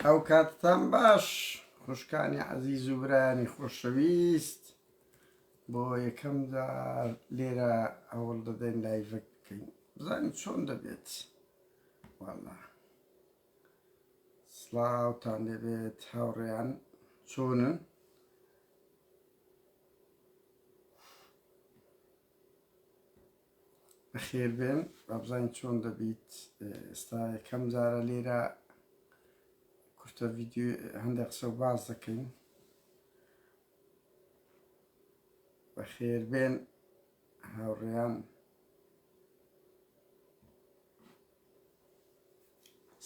ئەو کاتتان باش خوشکانی عەزیز و برایانی خۆشەویست بۆ یەکەم جار لێرە هەوڵ دەدەین لایڤەک بکەین بزانین چۆن دەبێت واڵا سڵاوتان لێبێت هاوڕێیان چۆنن بەخێربێن بابزانین چۆن دەبیت ئێستا یەکەم جارە لێرە کورتە ڤیدیۆ هەندێک قسە و باس دەکەین بەخێربێن هاوڕێیان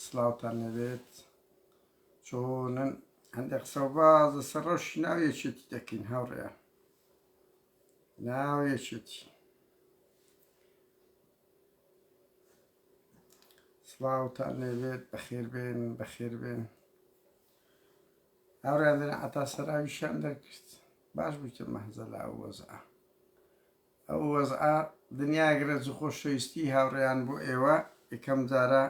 سڵاوتان لەبێت چۆنن هەندێک قسە و باز لەسەر ڕەوشی ناو یەکێتی دەکەین هاوڕێیان ناو یەکێتی سڵاوتان لێبێت بەخێربێن بەخێربێن هاوڕێیان دەرێن عەتا سەراویشیان دەرکرد باش بوویتە مەهزەلە ئەو وەزعە ئەو وەزعە دنیایەک ڕێز و خۆشەویستی هاوڕێیان بۆ ئێوە یەکەم جارە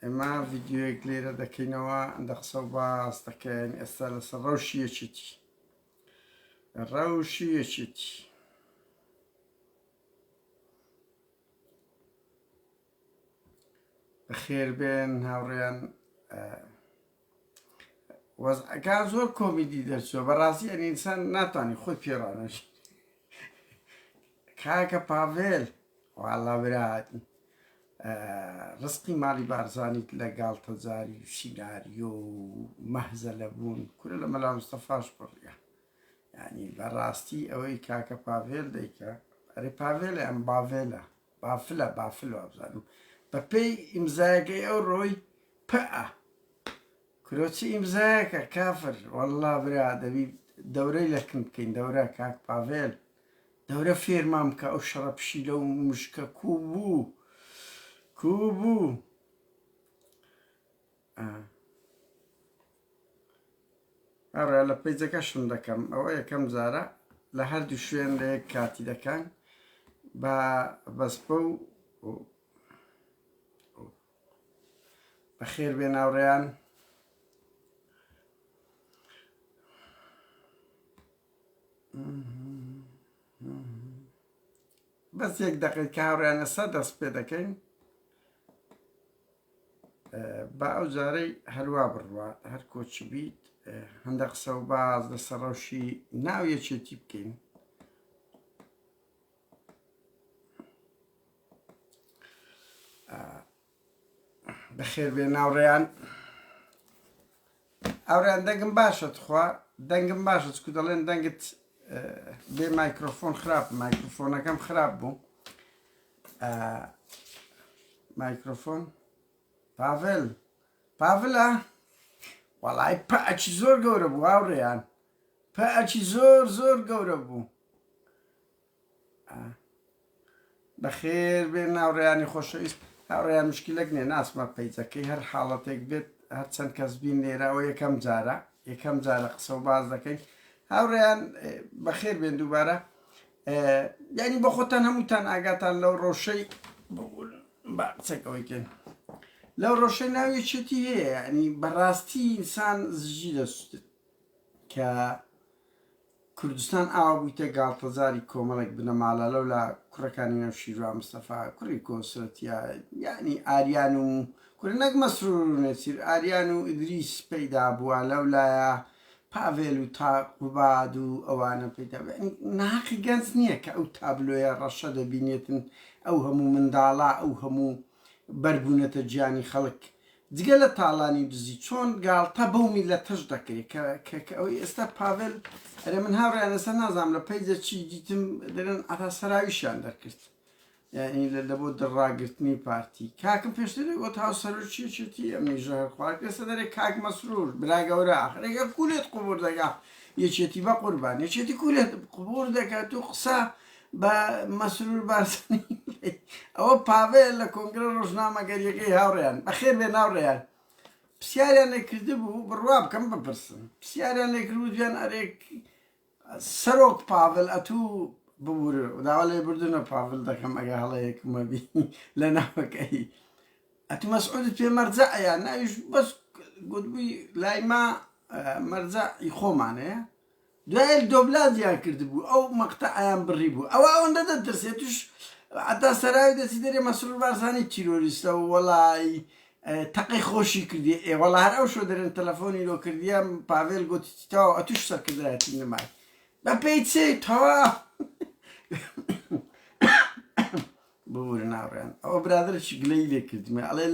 ئێمە ڤیدیۆیەک لێرە دەکەینەوە ئەندە قسە و باس دەکەین ئێستا لەسەر ڕەوشی یەکێتی ڕەوشی یەکێتی بەخێربێن هاوڕێیان وەزعەکان زۆر کۆمیدی دەرچوە بەڕاستی ئەنی ئینسان ناتوانانی خۆی پێڕانەش کاکە پاڤێل واڵا برات ڕزقی ماڵی بارزانیت لە گاڵتەجاری و سیناریۆ و مەهزەلە بوون کورە لە مەلا مستەفاش بڕیە یعنی بەڕاستی ئەوەی کاکە پاڤێل دەیکە ئەرێ پاڤێلە ئەم باڤێلە بافلە بافل وابزانم بەپێی ئیمزایەکەی ئەو ڕۆی پئ کورۆ چ ئیمزایەکە کافر واللە برا دەبی دەورەی لەکن بکەین دەورە کاک پاڤێل دەورە فێرمان بکە ئەو شەڕە پشیلە و مشکە کوو بوو کوو بوو ئەڕێ لە پەیجەکەشم دەکەم ئەوە یەکەم جارە لە هەردوو شوێن لە یەک کاتی دەکەن بە بەسپە و بەخێر بێن هاوڕێیان. بەس یەک دقیقە هاوڕێیان ئێستا دەست پێ دەکەین با ئەو جارەی هەروا بڕوات هەر کۆچی بیت هەندە قسە و باز لەسەر ڕەوشی ناو یەکێتی بکەین بەخێر بێ ناوڕێیان ئاوریان دەنگم باشە تخوا دەنگم باشە چکو دەڵێن دەنگت بێ مایکرۆفۆن خراپ مایکرۆفۆنەکەم خراپ بوو مایکرۆفۆن پاڤل پاڤلە وەڵای پەچی زۆر گەورە بوو هاوڕێیان پەچی زۆر زۆر گەورە بوو بەخێر بێن هاوڕێیانی خۆشەویست هاوڕێیان مشکلەک نیە ناسمە پەیجەکەی هەر حاڵەتێک بێت هەرچەند کەس بین لێرە ئەوە یەکەم جارە یەکەم جارە قسە و باز دەکەین هاوڕێیان بەخێر بێن دووبارە یعنی بە خۆتان هەمووتان ئاگاتان لەو ڕۆشەی با قسەکەەوەی کەین لەو ڕۆشەی ناویەکێتی هەیە ینی بەڕاستی ئینسان زژی دەسوتێت کە کوردستان ئاوا بوویتە گاڵتەجاری کۆمەڵێک بنەماڵە لەولا کوڕەکانی نەوشیروان مستەفا کوڕی کۆسرەتیا یانی ئاریان و کورە نەک مەسرور و نێچیر ئاریان و ئیدریس پەیدا بووە لەولایە پاڤێل و تا قوباد و ئەوانە پەیدا بوو یانی ناحەقی گەنج نییە کە ئەو تابلۆیە ڕەشە دەبینێتن ئەو هەموو منداڵە ئەو هەموو بەربوونەتە گیانی خەڵک جگە لە تاڵانی و دزی چۆن گاڵتە بەو میللەتەش دەکرێ کە کە کە ئەوەی ئێستا پاڤێل ئەرێ من هاوڕێیان ئێستا نازانم لە پەیجە چی دیتم دەرێن عەتا سەراویشیان دەرکرد یعنی لە لە بۆ دڕاگرتنی پارتی کاکم پێشتر دەگوت هاوسەرۆکی یەکێتی ئەمنی ژەهر خوارد ئێستا دەرێ کاک مەسرور برا گەورە ئاخرێکە کولێت قبور دەکا یەکێتی بە قوربان یەکێتی کولێت قبور دەکات و قسە بە مەسرور بارزانی ئەوە پاڤێل لە کۆنگرە ڕۆژنامەگەریەکەی هاوڕێیان بەخێر بێن هاوڕێیان پرسیاریان لێ کردبوو بڕوا بکەم بپرسن پرسیاریان لێ کردبوو دویان ئەرێ سەرۆک پاڤل ئەتوو ببورە داوا لێبوردنە پاڤل دەکەم ئەگە هەڵەیەکمە بی لە ناوەکەی ئەتوو مەسعودت پێ مەرجەعە یان ناویش بەس. گوتبووی لای ما مەرجەعی خۆمانەیە دوای دۆبلاجیان کردبوو ئەو مەقتەعیان بڕی بوو ئەوە ئەوەندە دەترسێ توش عەتا سەراوی دەچی دەرێ مەسرور بارزانی تیرۆریستە و وەڵای تەقەی خۆشی کردی ئێ وەڵا هەر ئەو شۆ دەرێن تەلەفۆنی لۆ کردیە پاڤێل گوتی تەواو ئەتوش سەرکردایەتی نەمای بە پێی چێ تەواو ببورن هاوڕێیان ئەوە برادەرێکی گلەیی لێ کردمێ ئەڵێ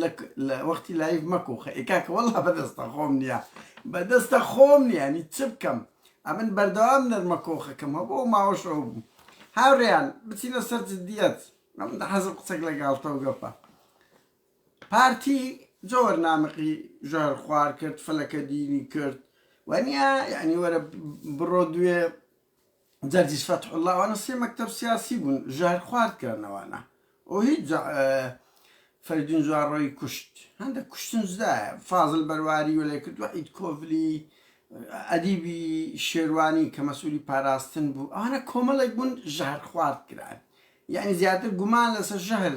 لە وەختی live مەکۆخە ئێ کاکە وەڵا بەدەستە خۆم نییە بەدەستە خۆم نییە ینی چ بکەم ئەمن بەردەوام نەرمە کۆخەکەم هەبوو ئەو ماوەش ئەو بوو هاوڕێیان بچینە سەر جدیەت ئەمن حەزم قسەک لە گاڵتە و گەپە پارتی زۆر نامقی ژەهر خوار کرد فەلەکە دینی کرد وانە یعنی وەرە بڕۆ دوێ جەرجیس فەتحوڵا ئەوانە سێ مەکتەب سیاسی بوون ژەهر خوارد کران ئەوانە و هیچ فەریدون زواڕۆی کوشت هەندە کوشتن زدایە فازل بەرواری وەلێ کرد وەحید کۆڤلی ئەدیبی شێروانی کە مەسئولی پاراستن بوو ئەوانە کۆمەڵێک بوون ژەهر خوارد کران یعنی زیاتر گومان لەسەر ژەهر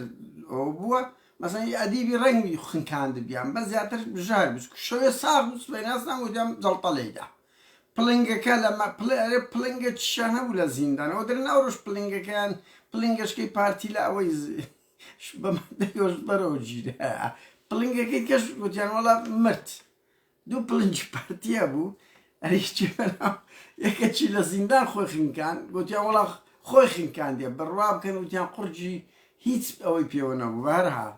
ئەوە بووە مەسەن ئەدیبی ڕەنگی خنکاندبیان بە زیاتر ژەهر بوو شەوێ ساغ بوو سبەیناس ناموتیان جەڵتە لێیدا پڵنگەکە لە مە پڵێ ئەرێ پڵنگە چیان هەبوو لە زیندان ئەوە دەرێن ئەوڕۆش پڵنگەکەیان پڵنگەشکەی پارتی لە ئەوەی بە مادەی هۆشبەرەوە گیرایە پڵنگەکەی کەش گوتیان وەڵا مرد دوو پڵنگی پارتی هەبوو ئەرێ چی بەناو یەکەکی لە زیندان خۆی خنکان گوتیان وەڵا خۆی خنکاندیە بڕوا بکەن وتیان قورگی هیچ ئەوەی پێوە نەبوو بەهەرحاڵ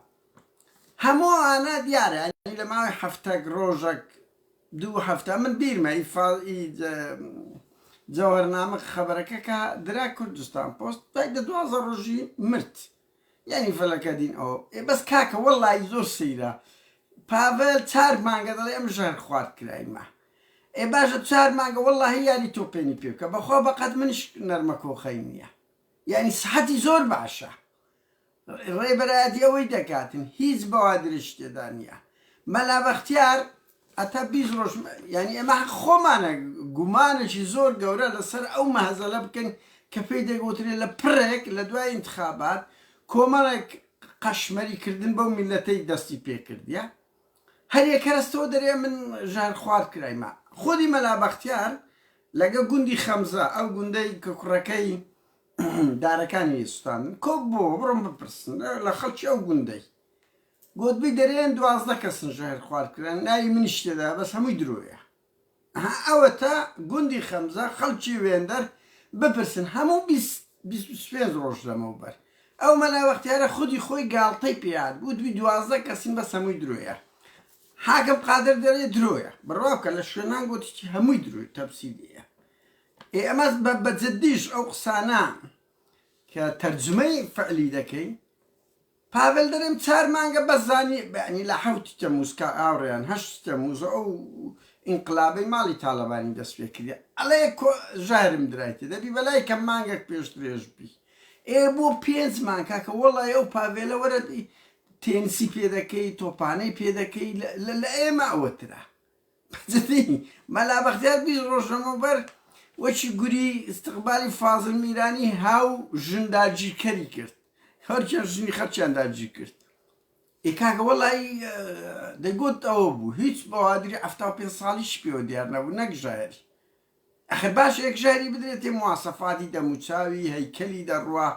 هەموو ئەوانە دیارە یانی لە ماوەی هەفتەک ڕۆژەک دوو هەفتە من بیرمە ئی فا ئی جەوهەر نامق خەبەرەکە کە درا کوردستان پۆست دوای دە 12 ڕۆژی مرد یعنی فەلەکەدین ئەو ئێ بەس کاکە وەڵی زۆر سەیرە پاڤێل چار مانگە دەڵێ ئەم ژەهر خوارد کرایمە ئێ باشە چار مانگە وەڵی یاری تۆپێنی پێ بکە بەخوا بەقەت منیش نەرمە کۆخەی نییە یعنی سحەتی زۆر باشە ڕێبەرایەتی ئەوەی دەکاتن هیچ بەوادرێکی تێدا نییە مەلا بەختیار ئەتا 20 ڕۆژ یعنی ئێمە حەق خۆمانە گومانێکی زۆر گەورە لەسەر ئەو مەهزەلە بکەین کە پێی دەگوترێ لە پڕێک لە دوای انتخابات کۆمەڵێک قەشمەری کردن بەو میلەتەی دەستی پێکردیە هەر یەکەرەستەوە دەرێ من ژەهر خوارد کرایمە خودی مەلا بەختیار لەگە گوندی خەمزە ئەو گوندەی کە کوڕەکەی دارەکانی سوتاندن کۆ بۆ بڕۆم بپرسن لە خەڵکی ئەو گوندەی گۆتبی دەرێن 12 کەسن ژەهر خوارد کران ناوی منیش تێدا بەس هەمووی درۆیە ئەوەتا گوندی خەمزە خەڵکی وێندەر بپرسن هەموو 25 ڕۆژ لەمەوبەر ئەو مەلا وەختیارە خودی خۆی گاڵتەی پێیات بوو 12 کەسین بەس هەمووی درۆیە حاکم قادر دەرێ درۆیە بڕوا بکە لە شوێنان گوتیی هەمووی درۆی تەپسیدەیە ئێ ئەمە بە بە جدیش ئەو قسانە کە تەرجومەی فعلی دەکەی پاڤل دەرێم چار مانگە بەس زانی بەعنی لە حەوتی تەموز کا هاوڕێیان هەشتی تەموز ئەو ئینقلابەی ماڵی تاڵەبانی دەست پێ کردی ئەڵێ کۆ ژەهرم درایتێ دەبی بەلای کەم مانگەک پێش درێژ بی ئێ بۆ پێنج مانگ کاکە وەڵای ئەو پاڤێلە وەرە تێنسی پێ دەکەی تۆپانەی پێ دەکەی لە ئێمە ئەوەترە بەجدی مەلا بەختیار 20 ڕۆژ لەمەوبەر وەکی گوری ئیستقبالی فازل میرانی هاو ژن داگیرکەری کرد هەرچیان ژنی خەرچیان داگیر کرد ئێ کاکە وەڵی دەگوت ئەوە بوو هیچ بەوادری 75 ساڵیش پێوە دیار نەبوو نەک ژایەر ئەخر باش یەک ژاری بدرێتێ مواسەفاتی دەموچاوی هەیکەلی دەڕوا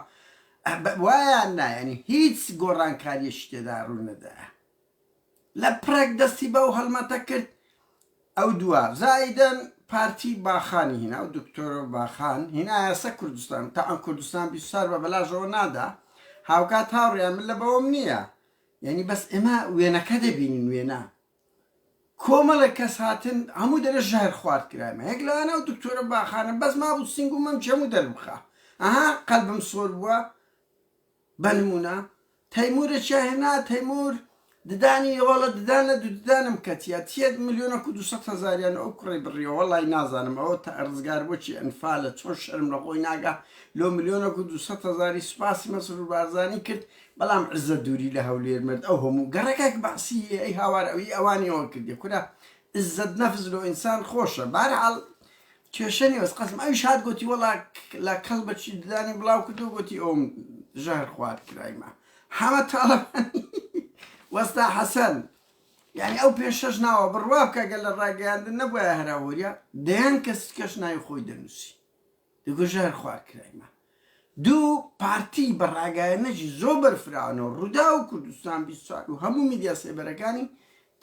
وایان نایەنی هیچ گۆڕانکاریەکی تێدا ڕوو نەدایە لە پڕێک دەستی بەو هەڵمەتە کرد ئەو دوا زایدەن پارتی باخانی هینا و دکتۆر باخان هینایە سە کوردستان تا ئەم کوردستان 24 بە بەلاژەوە نادا هاوکات هاوڕیان من لە بەوەم نییە یعنی بەس ئێمە وێنەکە دەبینین وێنە کۆمەڵێک کەس هاتن هەموو دەرێ ژەهر خوارد کرایمە یەک لەوانە و دکتۆرە باخانە بەس مابوو سینگ و مەمکی هەموو دەربخا ئەها قەلبم سۆر بووە بە نموونە تەیموورێکیان هێنا تەیموور ددانی وەڵە ددان لە دوو ددانم کەتیە تیەت ملیۆنەک و 200 هەزاریان ئەو کوڕی بڕیەوە وەڵی نازانم ئەوە تا ڕزگار بۆچی ئەنفالە چۆن شەرم لە خۆی ناگا لۆ ملیۆنەک و 200 هەزاری سوپاسی مەسرور بارزانی کرد بەڵام عزە دووری لە هەولێر مرد ئەو هەموو گەڕەکەک بەعسی ئەی هاوار ئەوی ئەوانیەوە کردێ کورە عزت نەفس لۆ ئینسان خۆشە بارحاڵ کێشە نیە بەس قەسم ئەویش هات گۆتی وەڵا لە کەڵ بەچی ددانی بڵاو کردو گۆتی ئەوم ژەهر خوارد کرایمە حەمە تاڵەبانی وەستا حەسەن. یانی ئەو پێ شەش ناوە بڕوا بکە گەر لە ڕاگەیاندن نەبوایە هەراوهۆریا دەیان کەس کەش ناوی خۆی دەنووسی دەگۆ ژەهر خوار کرایمە دوو پارتی بە ڕاگەیاندنێکی زۆر بەرفراوانەوە ڕووداو و کوردستان 24 و هەموو میدیا سێبەرەکانی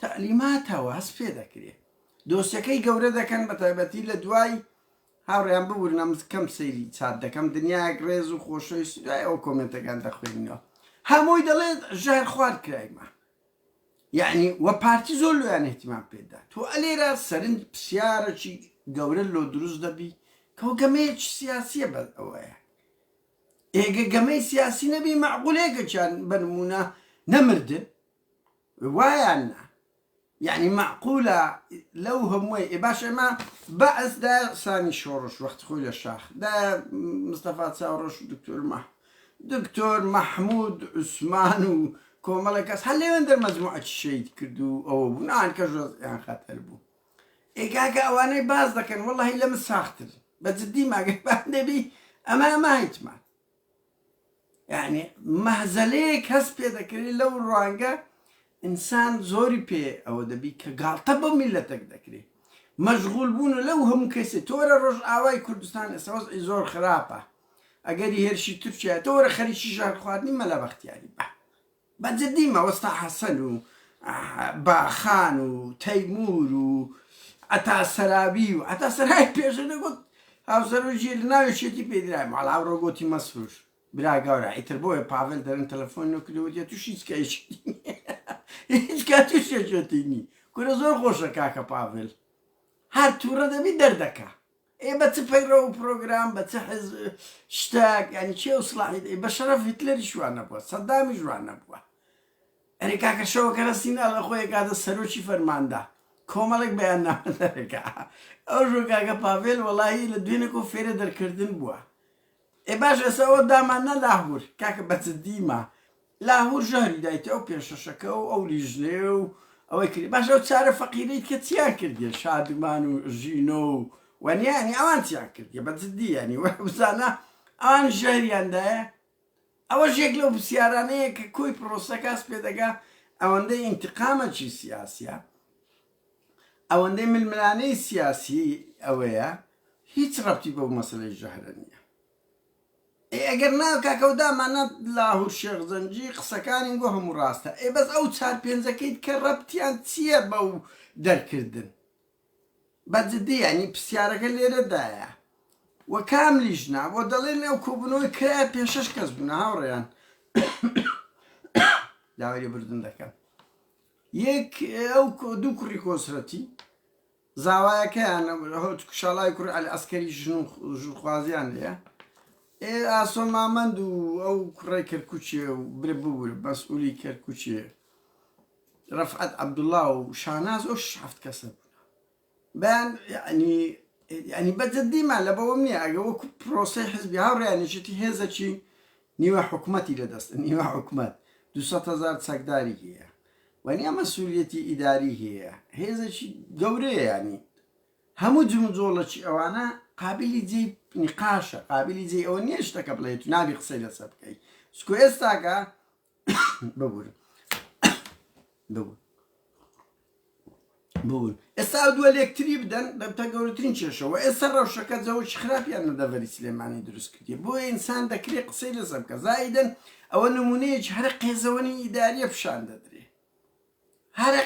تەعلیماتەوە هەست پێ دەکرێ دۆسیەکەی گەورە دەکەن بە تایبەتی لە دوای هاوڕێیان ببورن ئەم کەم سەیری چات دەکەم دنیایەک ڕێز و خۆشەویستی دوای ئەوە کۆمێنتەکان دەخوێنینەوە هەمووی دەڵێت ژەهر خوارد کرایمە یعنی وە پارتی زۆر لۆیان اهتمام پێدا تۆ ئەلێرە سەرنج پرسیارەکی گەورە لۆ دروست دەبی کەەوە گەمەیەکی سیاسیە بەس ئەوەیە ئێگە گەمەی سیاسی نەبی مەعقولێکەکیان بەنمونە نەمردن وایان نا یەعنی مەعقولە لەو هەمووەی ئێ باش ئێمە بەعس دایە سامی شۆڕش وەختی خۆی لە شاخ دایە مستەفا چاوڕەش و دکتۆر مە دکتۆر مەحمود عوسمان و کۆمەڵێک کەس هەر لەوێن دەر مەجموعەکی شەهید کرد و ئەوە بوو نان کەش وەزعیان خەتەر بوو ئێ کاکە ئەوانەی باس دەکەن وەڵی لە من ساختر بە جدی ماگەر بان دەبی ئەمە ئەمە هیچمان یعنی مەهزەلەیەک هەست پێ دەکرێت لەو ڕوانگە ئینسان زۆری پێ ئەوە دەبی کە گاڵتە بۆ میلەتێک دەکرێت مەشغول بوون و لەو هەموو کەسێ تۆرە ڕۆژئاوای کوردستان ئێستا وەزعی زۆر خراپە ئەگەری هێرشی تورکیا تۆرە خەریکی ژان خواردنی مەلا بەختیاری بە بە جدی مەوەستا حەسەن و باخان و تەیمور و عەتا سەراوی و عەتا سەراوی پێشتر دەگوت هاوسەرۆکی لە ناو یەکێتی پێی درای ماڵ ئەوڕۆ گۆتی مەسرور برا گەورە ئیتر بۆیە پاڤێل دەرن تەلەفۆن نۆ کردی وتیە توش هیچ کە یەکێتی هیچ کات توش یەکێتی نی کورە زۆر خۆشە کاکە پاڤێل هەر تووڕە دەبی دەردەکا ئێ بە چ پەیڕەو و پرۆگرام بە چ حز شتەک یانی کێ و سڵاحی ئێ بە شەرەف هیتلەریش وا نەبووە سەدامیش وا نەبووە ئەرێ کاکە شەوەکە رەسین ئەڵێ خۆی ئەکاتە سەرۆکی فەرماندە کۆمەڵێک بەیاننامە دەرەکا ئەو ژۆ کاکە پاڤێل وەڵاهی لە دوێنێکۆ فێرە دەرکردن بووە ئێ باش ئێستا ئەوە دامان نا لاهور کاکە بە جدی ما لاهور ژەهری دایتێ ئەو پێشەشەکە و ئەو لیژنەیە و ئەوەی کردی باش ئەو چارە فەقیرەی کە چیان کردیە شادومان و ژینۆ و وەنیە ینی ئەوان چیان کردیە بە جدی ینی وەرە بزانە ئەوان ژەهریان دایە ئەوەش یەک لەو پرسیارانەیە کە کۆی پرۆسەکە هەست پێ دەگا ئەوەندەی ئینتقامەکی سیاسیە ئەوەندەی ململانێی سیاسی ئەوەیە هیچ ڕەبتی بەو مەسەلەی ژەهرە نییە. ئێ ئەگەر نا کاکە و دامانە لاهور شێخ جەنگی قسەکانین گۆ هەموو ڕاستە ئێ بەس ئەو چار پێنجەکەیت کە ڕەبتیان چییە بەو دەرکردن بە جدی یانی پرسیارەکە لێرەدایە و کام لیژنە بۆ دەڵێن ئەو کۆبوونەوەی کرایە پێ شەش کەس بوون هاوڕێیان داوای لێبوردن دەکەم یەک ئەو دوو کوڕی کۆسرەتی زاوایەکەیان شاڵاوی کوڕی عەلی عەسکەری ژن و ژنخوازیان لێیە ئێ ئاسۆ مامەند و ئەو کوڕەی کەرکوچێ و برە ببورە مەسئولی کەرکوچێ ڕەفعەت عەبدوڵا و شاناز ئەو شش حەفت کەسە بوون بەیان یعنی یعنی بە جدی ما لە بەوەم نییە ئەگە وەکو پرۆسەی حزبی هاوڕێیان یەکێتی هێزەکی نیوە حکومەتی لە دەست نیوە حکومەت 200 هەزار چەکداری هەیە وەنیە مەسولیەتی ئیداری هەیە هێزێکی گەورەیە یانی هەموو جموجۆڵەکی ئەوانە قابلی جێی نیقاشە قابلی جێی ئەوە نییە شتەکە بڵێت و نابی قسەی لەسەر بکەی سکۆ ئێستاکە ببورن ببورن ببورن ئێستا ئەو دووە لێکتری بدەن دەبتە گەورەترین کێشەوە ئێستا ڕەوشەکە جەوەکی خراپیان لە دەڤەری سلێمانی دروست کردی بۆیە ئینسان دەکرێت قسەی لەسەر بکە زایدەن ئەوە نمونەیەکی هەرە قێزەوەنی ئیداریە پیشان دەدرێ هەرە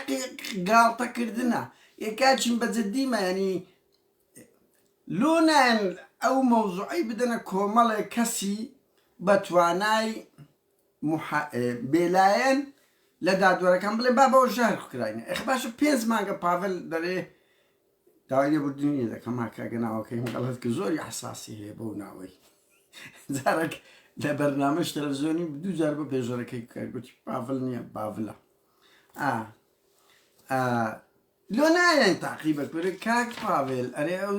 گاڵتەکردنە یەکاچین بە جدیمە ینی لۆ نایەن ئەو مەوزوعەی بدەنە کۆمەڵێک کەسی بە توانای بێلایەن لە دادوەرەکان بڵێ با بەوە ژەهر بکراینە ئەخ باشە پێنج مانگە پاڤل دەڵێ داوای لێبوردنی لێ دەکەم ها کاکە ناوەکەیم غەڵەت کرد زۆری حساسی هەیە بەو ناوەی جارێک لە بەرنامەش تەلەڤزیۆنی دوو جار بە پێشەرەکەی کرد گوتی پاڤل نییە باڤلە ئا ئا لۆ نایەن تاقیبە کورە کاک پاڤێل ئەرێ ئەو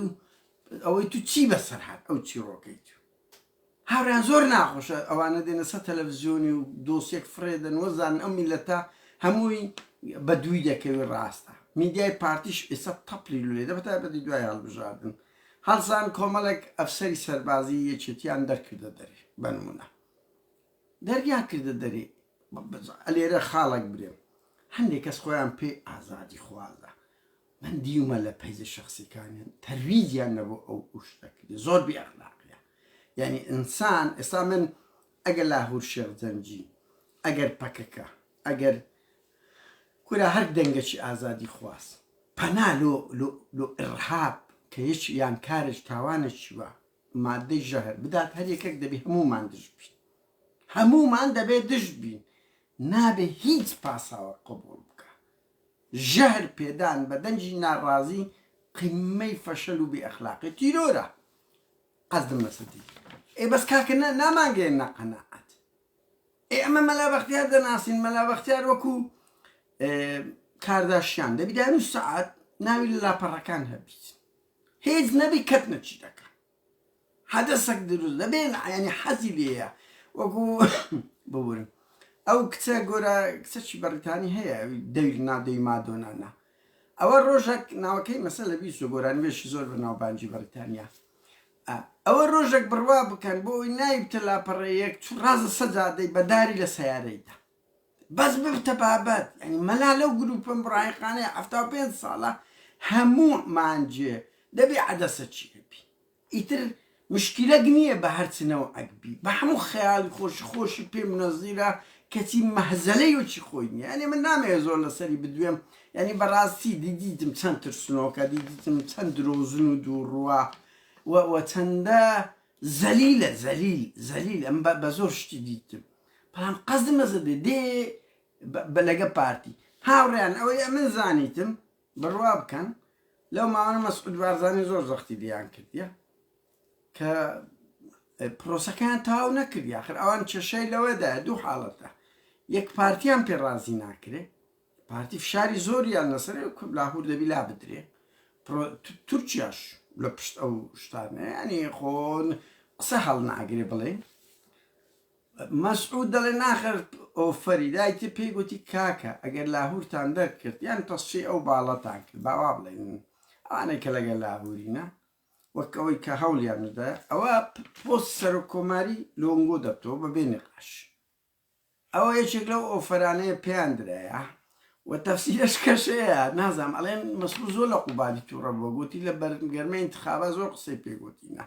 ئەوەی تو چی بەسەر هات ئەو چیڕۆکەی تو هاوڕێیان زۆر ناخۆشە ئەوانە دێنە سەر تەلەفزیۆنی و دۆسیەک فڕێ دەن وەزانن ئەو میللەتە هەمووی بە دووی دەکەوی ڕاستە میدیای پارتیش ئێستا تەپلی لولێ دە بەتایبەتی دوای هەڵبژاردن هەڵسان کۆمەڵێک ئەفسەری سەربازی یەکێتیان دەرکردە دەرێ بەنمونە دەریان کردە دەرێ لێرە خاڵێک برێم. هەندێک کەس خۆیان پێ ئازادی خوازە من دیومە لە پەیجە شەخسیەکانیان تەرویجیان نەبۆ ئەو شتە کردی زۆر بی ئەخلاقیە یعنی ئینسان ئێستا من ئەگەر لاهور شێخ جەنگی ئەگەر پەکەکە ئەگەر کورە هەر دەنگەکی ئازادی خواز پەنا لۆ لۆ لۆ ئرهاب کە یەکی یان کارێک تاوانێکی وە مادەی ژەهر بدات هەر یەکێک دەبی هەموومان دژ بین هەموومان دەبێ دژ بین نابێ هیچ پاساوە قبوڵ بکە ژەهر پێدان بە دەنگی ناڕازی قیممەی فەشەل و بێ ئەخلاقی تیرۆرە قەزدم لەسەر دی ئێ بەس کاکە نا نامانگەیەننە قەناعەت ئێ ئەمە مەلا بەختیار دەناسین مەلا بەختیار وەکو کارداشیان دەبی دانو سەعات ناوی لە لاپەڕەکان هەبیت هیچ نەبی کەت نەچی دەکە حەدەسەک دروست دەبێ یانی حەزی لێیە وەکو ببورن ئەو کچە گۆرا کچەکی بەڕیتانی هەیە دەوی ناو دەوی مادۆنا نا ئەوە ڕۆژێک ناوەکەی مەسە لە بیست و گۆرانیبێژی زۆر بە ناوبانگی بەڕیتانیا ئەوە ڕۆژێک بڕوا بکەن بۆ ئەوی نایبتە لاپەڕەیەک چوو ڕازە سەجادەی بەداری لە سیارەیدا بەس ببتە بابەت یعنی مەلا لەو گروپە مڕایقانەیە 75 ساڵە هەموو مانجێ دەبێ عەدەسە چی هەبی ئیتر مشکیلەک نییە بە هەرچ نەوعەک بی بە هەموو خەیاڵی خۆشی خۆشی پێ منەزیرە کەچی مەهزەلەی وەکی خۆی نییە یعنی من نامەوێ زۆر لەسەری بدوێم یعنی بەڕاستی دیدیتم چەند ترسنۆکە دیدیتم چەند درۆزن و دووڕووە و و چەندە زەلیلە زەلیل زەلیل ئەم بە زۆر شتی دیتم بەڵام قەزم مەزە دێ دێ بە لەگە پارتی هاوڕێیان ئەوەی ئەمن زانیتم بڕوا بکەن لەو ماوەنە مەسعود بارزانی زۆر زەختی لیان کردیە کە پرۆسەکەیان تەواو نەکرد یاخر ئەوان کێشەی لەوەدا دوو حاڵەتە یەک پارتیان پێ ڕازی ناکرێ پارتی فشاری زۆریان لەسەر لاهور دەبی لا بدرێ تورکیاش لە پشت ئەو شتانە ینی خۆن قسە هەڵناگرێ بڵێ مەسعود دەڵێ ناخر ئۆفەری دایتێ پێی گوتی کاکە ئەگەر لاهورتان دەرکرد یان تەسفیەی ئەو باڵەتان کرد با وا بڵێین ئەوانەی کە لەگەل لاهورینە وەک ئەوەی کە هەوڵیان دەدا ئەوە پۆست سەرۆک کۆماری لۆنگۆ دەبتەوە بەبێ نقاش ئەوە یەکێک لەو ئۆفەرانەیە پێیان درایە و تەفسیرەش کەشەیە نازانم ئەڵێن مەسعود زۆر لە قوبادی تووڕە بووە گوتی لە بەرگەرمەی ئینتخابا زۆر قسەی پێ گوتینە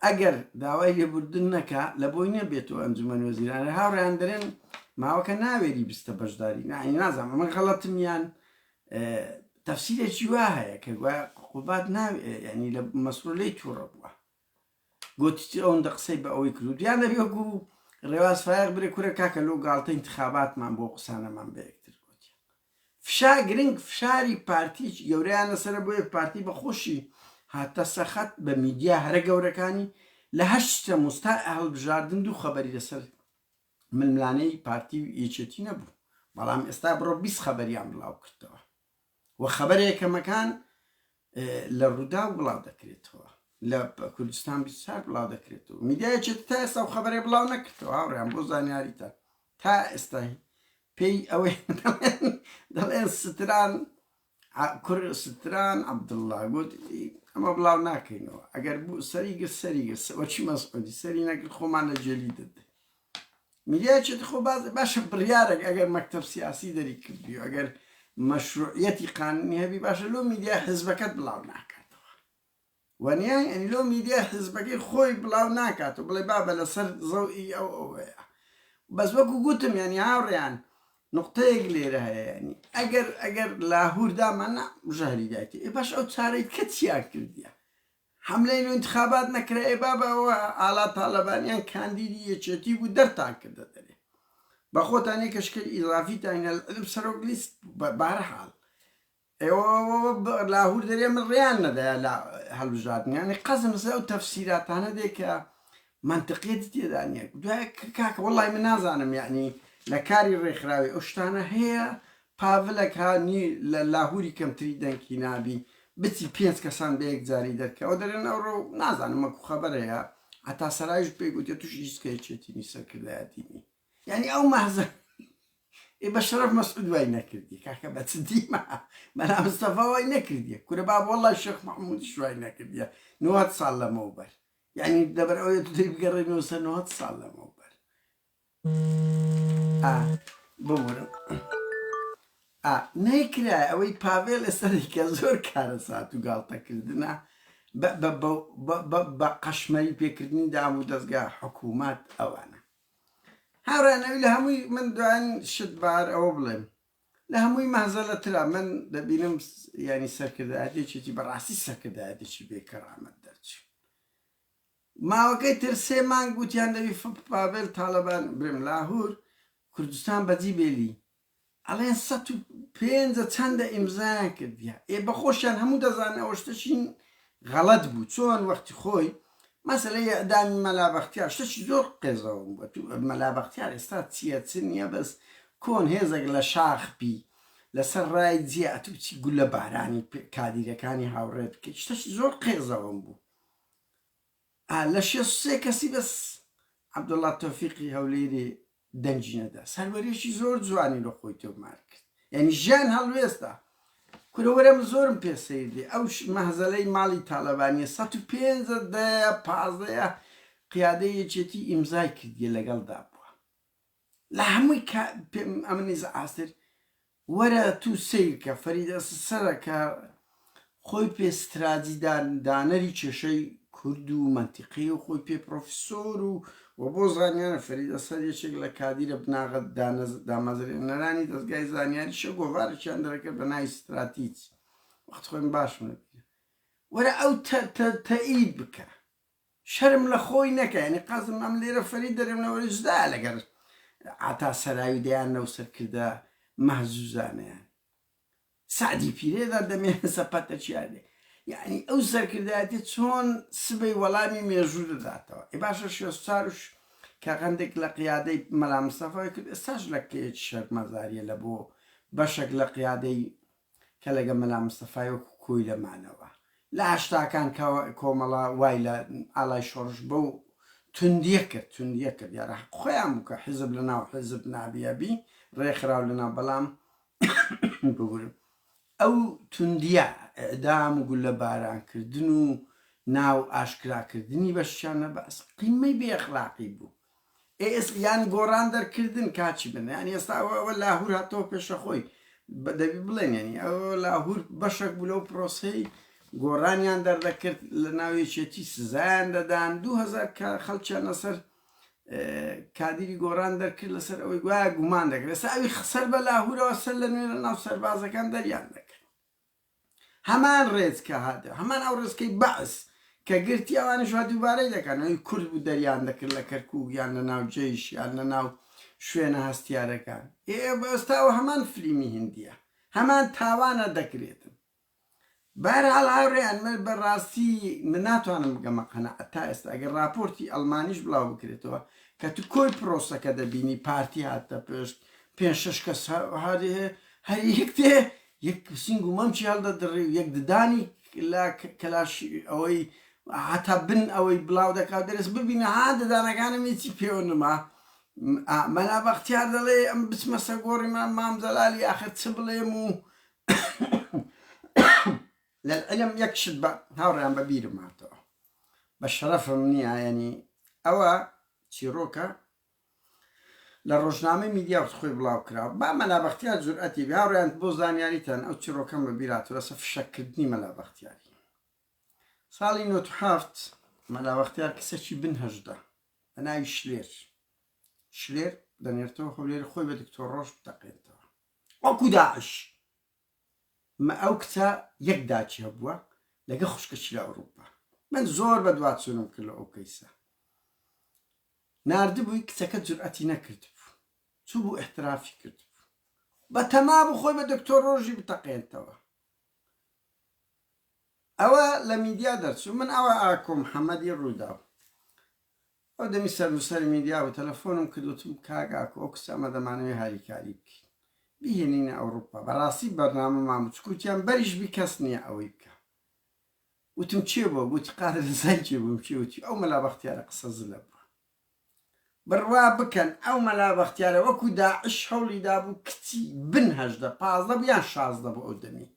ئەگەر داوای لێبوردن نەکا لە بۆی نەبێتەوە ئەنجومەن وەزیران هاوڕێیان دەرێن ماوەکە ناوێری بستە بەشداری نانی نازانم ئەمە غەڵەتم یان تەفسیرێکی وا هەیە کە گوایە قوباد ناو ینی لە مەسرور لێی تووڕە بووە گوتی ئەوەندە قسەی بە ئەوەی کرد یان دەبی وەکو ڕێواز فایەق برێ کورە کاکە لۆ گاڵتە انتخاباتمان بۆ قسانەمان بە یەکتر گوتیان فشا گرنگ فشاری پارتیی گەورەیان لەسەرە بۆیە پارتی بە خۆشی هاتە سەخەت بە میدیا هەرە گەورەکانی لە هەشت تەموز تا هەڵبژاردن دوو خەبەری لەسەر ململانێی پارتی و یەکێتی نەبوو بەڵام ئێستا بڕۆ 20 خەبەریان بڵاو کردەوە و خەبەرە یەکەمەکان لە ڕووداو بڵاو دەکرێتەوە لە کوردستان 24 بڵاو دەکرێتەوە میدیایەکی تا ئێستا و خەبەرێ بڵاو نەکردەوە هاوڕێیان بۆ زانیاریتان تا ئێستا پێی ئەوەی دەڵێن ستران کوڕ ستران عەبدوڵڵا گوت ئەمە بڵاو ناکەینەوە ئەگەر بوو سەری گرت سەری گرت وەکی مەسعودی سەری نەگرت خۆمان لە جێلی دەدەین میدیایەکی خۆ باز باشە بڕیارێک ئەگەر مەکتەب سیاسی دەری کردی ئەگەر مەشروعیەتی قانونی هەبی باشە لۆ میدیای حزبەکەت بڵاو ناکاتەوە وەنیە یعنی لۆ میدیای حزبەکەی خۆی بڵاو ناکات و بڵێ بابە لەسەر زەوی ئەو ئەوەیە بەس وەکو گوتم یعنی هاوڕێیان نقطەیەک لێرە هەیە یعنی ئەگەر ئەگەر لاهور دامان نا ژەهری دایتی ئێ باش ئەو چارەی کە چیان کردیە حملەی لۆ انتخابات نەکرا ئێ بابە ئەوە ئالا تاالبانیان کاندیدی یەکێتی بوو دەرتان کردە دەرێ بە خۆتان یەکەشکر ئیضافیتان علم سەرۆک لیست بارحاڵ ئێوە لاهور دەرێ من ڕێیان نەدایە لە هەڵبژاردن یانی قەزم لەسەر ئەو تەفسیراتانە دێ کە منطقیەتی تێدا نییە دوای کاکە وەڵی من نازانم یعنی لە کاری ڕێکخراوی ئەو شتانە هەیە پاڤلەک هانی لە لاهوری کەمتری دەنکی نابی بچی پێنج کەسان بە یەکجاری دەرکەوە دەرێن ئەوڕۆ نازانم وەکو خەبەر هەیە هەتا سەرایش پێی گوتێ توش هیچ کەیچێتی نی سەرکردایەتی نی یعنی ئەو مەهزە ئێ بە شەرەف مەسعود وای نەکردی کاکە بە چ دیمە مەلا مستەفا وای نەکردیە کورە باب وەڵڵا شێخ مەحمودیش وای نەکردیە 90 ساڵ لەمەوبەر یعنی لەبەر ئەوەیە تو دەی بگەڕێنەوە سەر 90 ساڵ لەمەوبەر ئا ببورن. ئا نەیکرایە ئەوەی پاڤێل ئێستا دەیکا زۆر کارەسات و گاڵتەکردنە بە بە بە بە بە بە قەشمەری پێکردنی دام و دەزگا حکوومەت ئەوانە هاوڕێیان ئەوی لە هەمووی من دوایین شت بار ئەوە بڵێم لە هەمووی مەهزەلەترە من دەبینم یانی سەرکردایەتێکی بەڕاستی سەرکردایەتێکی بێ کەرامەت دەرچوو ماوەکەی تر سێ مانگ وتیان دەبی پاڤێل تاڵەبان برم لاهور کوردستان بەجی بێلی ئەڵێن 105 چەندە ئیمزایان کردیە ئێ بەخۆشیان هەموو دەزانن ئەوە شتەکی غەڵەت بوو چۆن وەختی خۆی مەسەلەی ئیعدامی مەلا بەختیار شتەکی زۆر قێزەون بووە تو مەلا بەختیار ئێستا چییە چ نییە بەس کۆن هێزێک لە شاخ بی لەسەر ڕای جیە ئەتوو بچی گولە بارانی کادیرەکانی هاوڕێت بکەیت شتەکی زۆر قێزەون بوو ئا لە 63 کەسی بەس عەبدوڵڵا تۆفیقی هەولێری دەنگی نەدا سەروەریەکی زۆر جوانی لە خۆی تۆمار کرد یعنی ژیان هەڵوێستە کورە وەرە من زۆرم پێ سەیر دێ ئەو مەهزەلەی ماڵی تاڵەبانیە 105 دەیە پازدەیە قیادەی یەکێتی ئیمزای کردیە لەگەڵدا بووە لە هەمووی پێم ئەمنی زعاستر وەرە تو سەیر کە فەرید ئەسسەرە کە خۆی پێ ستراجی دانەری کێشەی کورد و مەنتیقی و خۆی پێ پرۆفیسۆر و و بۆ زانیانە فەرید ئەسەر یەکێک لە کادیرە بناغە دامەزرێنەرانی دەزگای زانیاریشە گۆڤارێکیان دەرەکرد بە ناوی ستراتیج وەخت خۆیم باشم لەبیرە وەرە ئەو تەئید بکە شەرم لە خۆی نەکا یانی قازم ئەم لێرە فەرید دەرێم لە وەرە جودایە لەگەر عەتا سەراوی دەیان لەو سەرکردە مەهزوزانەیان سەعدی پیرێدا دەمێ سەپەتە چیادێ یعنی ئەو سەرکردایەتی چۆن سبەی وەڵامی مێژوو دەداتەوە ئێ باشە شێستاروش کە غەندێک لە قیادەی مەلا مستەفای کرد ئێستاش لە کێچ شەرمەزاریە لە بۆ بەشێک لە قیادەی کە لەگە مەلا مستەفای وەکو کۆیلە مانەوە لە هەشتاکان کە کۆمەڵە وای لە ئالای شۆڕش بەو توندیە کرد توندیە کرد دیارە حەق خۆیان بوو کە حیزب لە ناو حیزب نابیە بی ڕێکخراو لە ناو بەڵام ببورن ئەو توندیە ئیعدام و گولە باران کردن و ناو ئاشکرا کردنی بەشیان لە بەعس قیمەی بێ ئەخلاقی بوو ئێس یان گۆڕان دەرکردن کاچی بن یانی ئێستا ئەوە ئەوە لاهور هاتەوە پێشە خۆی دەبی بڵێن یانی ئەوە لاهور بەشێک بوو لەو پرۆسەی گۆڕانیان دەردەکرد لە ناو یەکێتی سزایان دەدان 2000 خەڵکیان لەسەر کادیری گۆڕان دەرکرد لەسەر ئەوەی گوایە گومان دەکرێت ئێستا ئەوی سەر بە لاهورەوە سەر لە نوێ لە ناو سەربازەکان دەریان دەکرد هەمان ڕێچکە هاتەوە هەمان ئەو ڕێچکەی بەعس کە گرتی ئەوانیش وا دووبارەی دەکەن ئەوی کورد بوو دەریان دەکرد لە کەرکوک یان لە ناو جەیش یان لە ناو شوێنە هەستیارەکان ئێ ئێستاوە هەمان فلیمی هندیە هەمان تاوانە دەکرێتن بەهەرحاڵ هاوڕێیان من بە ڕاستی من ناتوانم بگەمە قەناعەت تا ئێستا ئەگەر ڕاپۆرتی ئەڵمانیش بڵاو بکرێتەوە کە تو کۆی پرۆسەکە دەبینی پارتی هاتە پێشت پێنج شەش کەس هەر یەک تێ یەک سینگ و مەمکی هەڵدەدڕی و یەک ددانی لە کەلاش ئەوەی هەتا بن ئەوەی بڵاو دەکات دەرس ببینە ها ددانەکانم هیچی پێوە نما مەلا بەختیار دەڵێ ئەم بچمە سەر گۆڕی مام جەلالی ئاخر چ بڵێم و لەلعلم یەک شت بە هاوڕێیان بە بیرم هاتەوە بە شەرەفم نییە یعنی ئەوە چیڕۆکە لە ڕۆژنامەی میدیا وەخت خۆی بڵاو کرا با مەلا بەختیار جورئەتی بێ هاوڕێیان بۆ زانیاریتان ئەو چیڕۆکەم بە بیر هاتووە لەسەر فشەککردنی مەلا بەختیاری ساڵی 97 مەلا بەختیار کەسێکی بن 18 بە ناوی شلێر شلێر دەنێرتەوە هەولێر خۆی بە دکتۆر ڕۆژ بتەقێنتەوە وەکو داعش مە ئەو کچە یەک داکی هەبووە لەگە خوشکەکی لە ئەوروپا من زۆر بە دواچوونم کرد لە ئەو کەیسە ناردبووی کچەکە جورئەتی نەکردبوو چوو بوو احترافی کردبوو بە تەما بوو خۆی بە دکتۆر ڕۆژی بتەقێنتەوە ئەوە لە میدیا دەرچوو من ئەوە ئاکۆ محەممەدی ڕووداو ئەو دەمی سەرنووسەری میدیا بوو تەلەفۆنم کرد وتم کاک ئاکۆ ئەو کچە ئەمە دەمانەوێ هاریکاری بکەین بیهێنینە ئەوروپا بەڕاستی بەرنامەمان بوو چکوتیان بەریش بی کەس نییە ئەوەی بکە وتم کێ بووە؟ گوتی قادر رزای کێ بووم کێ وتی ئەو مەلا بەختیارە قسە زلە بووە. بڕوا بکەن ئەو مەلا بەختیارە وەکو داعش هەوڵی دابوو کچی بن 18 15 بوو یان 16 بوو ئەو دەمی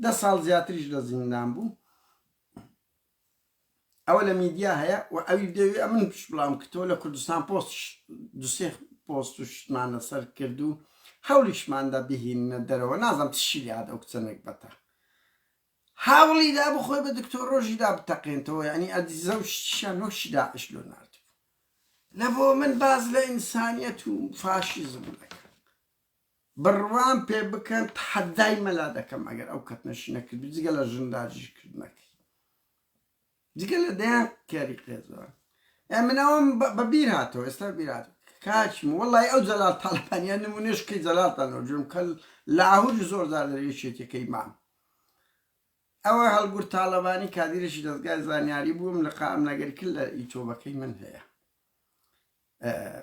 دە ساڵ زیاتریش لە زیندان بوو ئەوە لە میدیا هەیە و ئەوی دەوێ ئەمن پشت بڵاوم کردەوە لە کوردستان پۆست دوسێ پۆست و شتمان لەسەر کرد و هەوڵیشماندا بهیننە دەرەوە نازانم چشی لێهات ئەو کچە نەگبەتە هاوڵی دابوو خۆی بە دکتۆر ڕۆژی دا بتەقێنتەوە یانی ئەدیزە و شتیشیان وەک داعش لۆ ناردبوو لە بۆ من باز لە ئینسانیەت و فاشیزم دەکەن بڕوام پێ بکەن تەحەدای مەلا دەکەم ئەگەر ئەو کەتنەشی نەکرد جگە لە ژنداجیش کردنەکەی جگە لە دەیان کاری قێزەوە ئێ من ئەوەم بە بیر هاتەوە ئێستا بیر هات کاچم وەڵی ئەو جەلال تاڵەبانیان نمونەش کەی جەلالتان وەرگرم کە لاهور زۆر جار لە یەکێتیەکەی مام ئەوە هەڵگورد تاڵەبانی کادیرێکی دەزگای زانیاری بووم لە قام نەگەر کرد لە یوتۆبەکەی من هەیە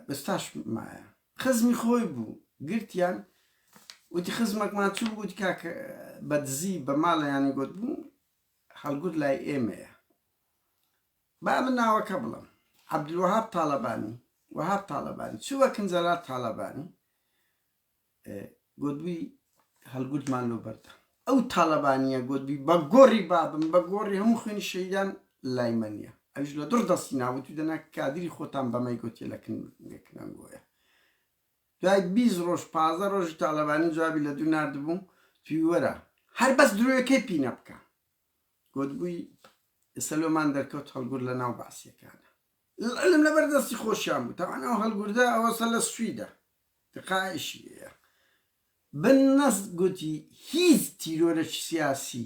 ئێستاش مایە خزمی خۆی بوو گرتیان وتی خزمەکمان چوو گوتی کاک بە دزی بە ماڵیانی گوت بوو هەڵگورد لای ئێمەیە. با من ناوەکە بڵێم، عەبدولوەهاب تاڵەبانی، وەهاب تاڵەبانی، چووە کن جەلال تاڵەبانی، گۆتبووی هەڵگوردمان لۆ بەردە. ئەو تاڵەبانییە گۆتبووی بە گۆڕی بابم، بە گۆڕی هەموو خوێنی شەهیدان لای مە نییە. ئەویش لە دڕ دەستی ناوتووی دەنا کادری خۆتان بەمەی گۆتیە لە کن کنەنگۆیە. دوای 20 ڕۆژ 15 ڕۆژی تاڵەبانی جوابی لە دوو ناردبوو توی وەرە هەر بەس درۆیەکەی پینە بکە گۆتبووی ئێستا لۆمان دەرکەوت هەڵگورد لە ناو بەعسیەکانە العلم لەبەر دەستی خۆشیان بوو تاوان ئەو هەڵگوردە ئەوەسە لە سویدە تقایشی هەیە بن نەست گوتی هیچ تیرۆرێکی سیاسی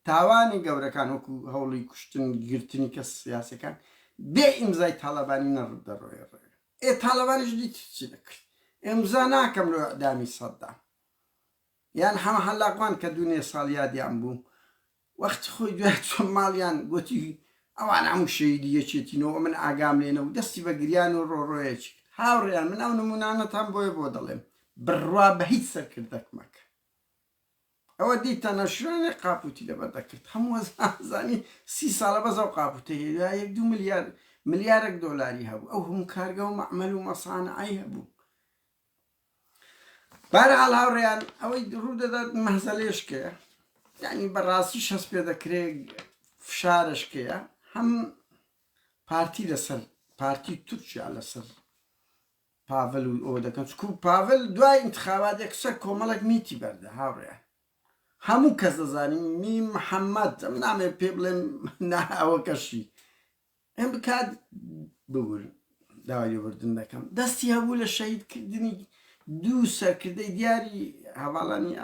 تاوانی گەورەکان وەکو هەوڵی کوشتن گرتنی کەس سیاسەکان بێ ئیمزای تاڵەبانی نەڕ دەڕۆیە ڕێ ئێ تاڵەبانیش دیت چی دەکرد ئیمزا ناکەم لۆ ئیعدامی سەدام یان حەمە حەلاقوان کە دوونێ ساڵ یادیان بوو وەختی خۆی دوای چۆن ماڵیان گوتی ئەوان هەموو شەهیدی یەکێتینەوە من ئاگام لێ نەبوو دەستی بە گریان و ڕۆڕۆیەکی کرد هاوڕێیان من ئەو نمونانەتان بۆیە بۆ دەڵێم بڕوا بە هیچ سەرکردەک مەکە ئەوە دیتە نەشرێنێ قاپوتی لەبەر دەکرد هەموو زانی سی ساڵە بەس ئەو قاپوتە هەیە یەک دوو ملیار ملیارێک دۆلاری هەبوو ئەو هەموو کارگە و مەعمەل و مەسانعەی هەبوو بەهەرحاڵ هاوڕێیان ئەوەی ڕوو دەدات مەهزەلێشکەیە یعنی بەڕاستیش هەست پێ دەکرێت فشارشکەیە هەم پارتی لەسەر پارتی تورکیا لەسەر پاڤل و ئەوە دەکەن چکو پاڤل دوای انتخابات یەکسەر کۆمەڵێک میتی بەردە هاوڕێیان هەموو کەس دەزانی می محەممەد ئەم نامێ پێ بڵێم نا ئەوە کەشی ئەم بکات ببورن داوای لێبوردن دەکەم دەستی هەبوو لە شەهیدکردنی دوو سەرکردەی دیاری هەواڵانی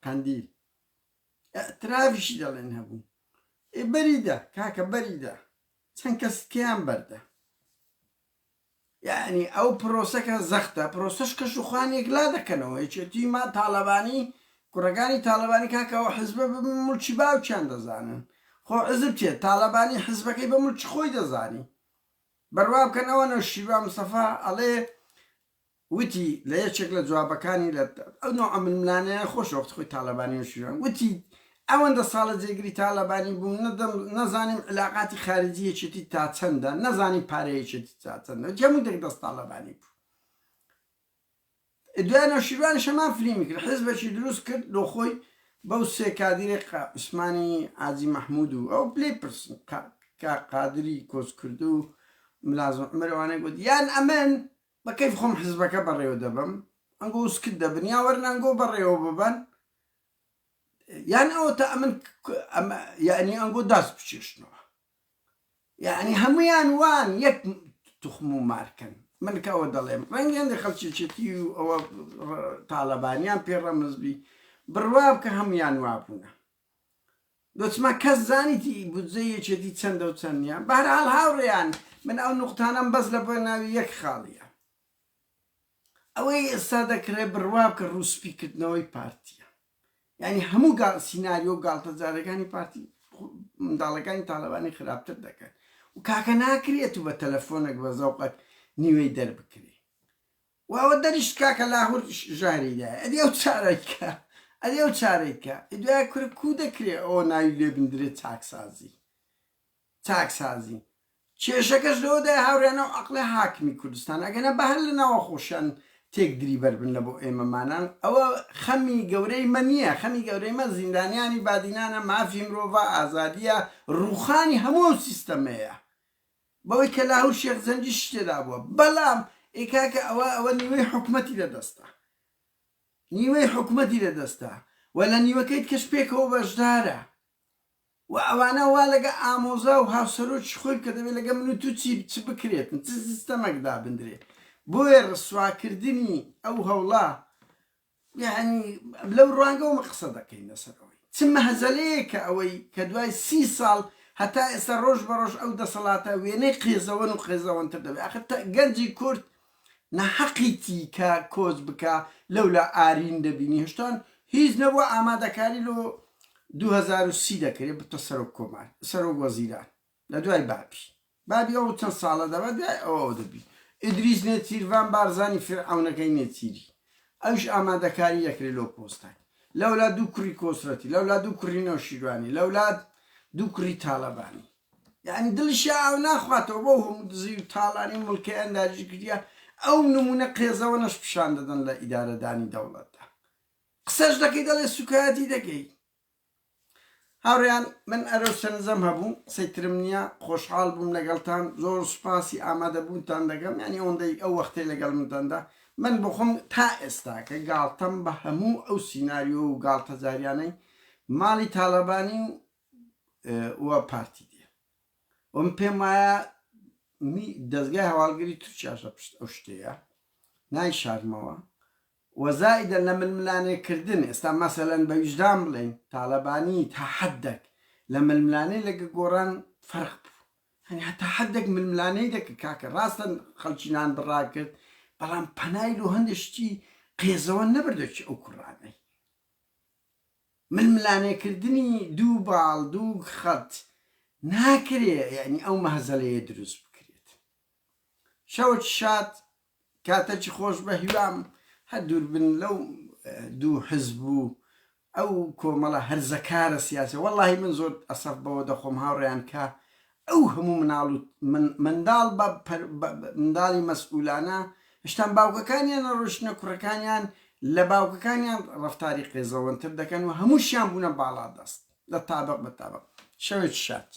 قەندیل ئەترافیشی دەڵێن هەبوو ئێ بەریدا کاکە بەریدا چەند کەس کەیان بەردە یەعنی ئەو پرۆسەکە زەختە پرۆسەش کەش و خوان یەکلا دەکەنەوە یەکێتی ما تاڵەبانی کوڕەکانی تاڵەبانی کاکە ئەو حزبە بە مڵکی باوکیان دەزانن خۆ حزب چیە تاڵەبانی حزبەکەی بە مڵکی خۆی دەزانی بڕوا بکەن ئەوە نەوشیروان مستەفا ئەڵێ وتی لە یەکێک لە جوابەکانی لە ئەو نوعە ململانێیان خۆشە وەختی خۆی تاڵەبانی و شیروان وتی ئەوەندە ساڵە جێگری تاڵەبانی بووم نەدەم نەزانیم علاقاتی خارجی یەکێتی تا چەندە نەزانیم پارەی یەکێتی تا چەندە وتی هەموو دەک دەست تاڵەبانی بوو دوای نەوشیروانیش هەمان فلیمی کرد حزبێکی دروست کرد لۆ خۆی بەو سێ کادیرێ عوسمانی عاجی مەحمود و ئەو پلەی پرسن کا قادری کۆچکردو و ملازم عومەر ئەوانەی گوت یان ئەمن بە کەیف خۆم حزبەکە بەڕێوە دەبەم ئەنگۆ سکت دەبن یا وەرن ئەنگۆ بەڕێوە ببەن یان ئەوە تا ئەمن یعنی ئەنگۆ داست بچێشنەوە یعنی هەمویان وان یەک تخم و مارکەن من کە ئەوە دەڵێم ڕەنگە هەندێک خەڵکیێتی و ئەوە تاالبانیان پێ ڕەمزبی بڕوا بکە هەمویان وابوونە دۆچمە کەس زانیتی بودجەی یەکێتی چەندە و چەند نیە؟ بەهەرحاڵ هاوڕێیان من ئەو نوقتانەم بەس لە بۆ ناوی یەک خاڵیە ئەوەی ئێستا دەکرێ بڕوا بکە ڕووسپی کردنەوەی پارتیە یعنی هەموو گاڵ سیناریۆ و گاڵتەجارەکانی پارتی منداڵەکانی تاالبانی خراپتر دەکەن و کاکە ناکرێت و بە تەلەفۆنێک بە زەوقەک نیوەی دەربکرێ و ئەوە دەریشت کاکە لاهور ژاری دایە ئەدی ئەو چارەی کە ئەدی ئەو چارەی کە دوای کورە کو دەکرێ ئەوە ناوی لێ بندرێت چاکسازی چاکسازی کێشەکەش لەوەدای هاوڕێیان ئەو عەقڵی حاکمی کوردستان ئەگەنە بە هەر لە ناوە خۆشیان تێک دری بەربن لە بۆ ئێمەمانان ئەوە خەمی گەورەی مە نییە خەمی گەورەی مە زیندانیانی بادینانە مافی مرۆڤە ئازادیە ڕوخانی هەموو ئەو سیستەمەیە بەوەی کە لاهور شێخ جەنگیش تێدا بووە بەڵام ئێ کاکە ئەوە ئەوە نیوەی حکومەتی لە دەستە. نیوەی حکومەتی لە دەستە و لە نیوەکەی تکەش پێکەوە بەشدارە و ئەوانە وا لەگە ئامۆزا و هاوسەرۆکی خۆی بکە دەبێت لەگە من و تو چی چ بکرێتن چ سیستەمەک دابندرێ بۆیە ڕسواکردنی ئەو هەوڵە یەعنی لەو ڕوانگەوە مە قسە دەکەین لەسەر ئەوەی چ مەهزەلەیەکە ئەوەی کە دوای سی ساڵ هەتا ئێستا ڕۆژ بە ڕۆژ ئەو دەسەڵاتە وێنەی قێزەوەن و قێزەوەنتر دەبێت ئاخر گەنجی کورد ناحەقیتی کە کۆچ بکا لەولا ئارین دەبینی هێشتان هیچ نەبووە ئامادەکاری لۆ 2030 دەکرێت بتە سەرۆک کۆمار سەرۆک وەزیران لە دوای بابی بابی ئەو چەند ساڵە دەبا دوای ئەوە ئەو دەبی ئیدریس نێچیرڤان بارزانی فیرعەونەکەی نێچیری ئەویش ئامادەکاری دەکرێت لۆ پۆستەک لەولا دوو کوڕی کۆسرەتی لەولا دوو کوڕی نەوشیروانی لەولا دوو کوڕی تاڵەبانی یعنی دڵیشی ئاو ناخواتەوە بەو هەموو دزی و تاڵانی و مڵکەیان داگیر کردیە ئەو نمونە قێزەوەنەش پیشان دەدەن لە ئیدارەدانی دەوڵەتدا قسەش دەکەی دەڵێ سوکایەتی دەکەی هاوڕێیان من ئەرەو سەرنجەم هەبوو قسەی ترم نییە خۆشحاڵ بووم لەگەڵتان زۆر سوپاسی ئامادەبوونتان دەکەم یعنی ئەوەندەی ئەو وەختەی لەگەڵ منتاندا من بۆخۆم تا ئێستا کە گاڵتەم بە هەموو ئەو سیناریۆ و گاڵتەجاریانەی ماڵی تاڵەبانی و پارتی دێ و من پێم وایە دەزگای هەواڵگری تورکیاش لە پشت ئەو شتەیە نایشارمەوە وە زائیدەن لە ململانێ کردن ئێستا مەسەلەن بە ویژدان بڵێین تالەبانی تا حەدەک لە ململانێ لەگە گۆڕان فەرق بوو یانی هەتا حەدەک ململانێی دەکرد کاکە ڕاستە خەڵکی نان بڕا کرد بەڵام پەنای لۆ هەندێ شتی قێزەوەن نەبردە چی ئەو کوڕانەی ململانێ کردنی دوو باڵ دوو خەت ناکرێ یعنی ئەو مەهزەلەیە دروست بکرێت شەوەکی شاد کاتەکی خۆش بە هیوام هەر دوور بن لەو دوو حزب و ئەو کۆمەڵە هەرزەکارە سیاسیە وەڵاهی من زۆر ئەسەف بەوە دەخۆم هاوڕێیان کە ئەو هەموو مناڵ و منداڵ بە منداڵی مەسئولانە هشتان باوکەکانیان نەڕۆشتنە کوڕەکانیان لە باوکەکانیان ڕەفتاری قێزەوەنتر دەکەن و هەمووشیان بوونە باڵا دەست لە تابق بە تابق شەوێکی شاد.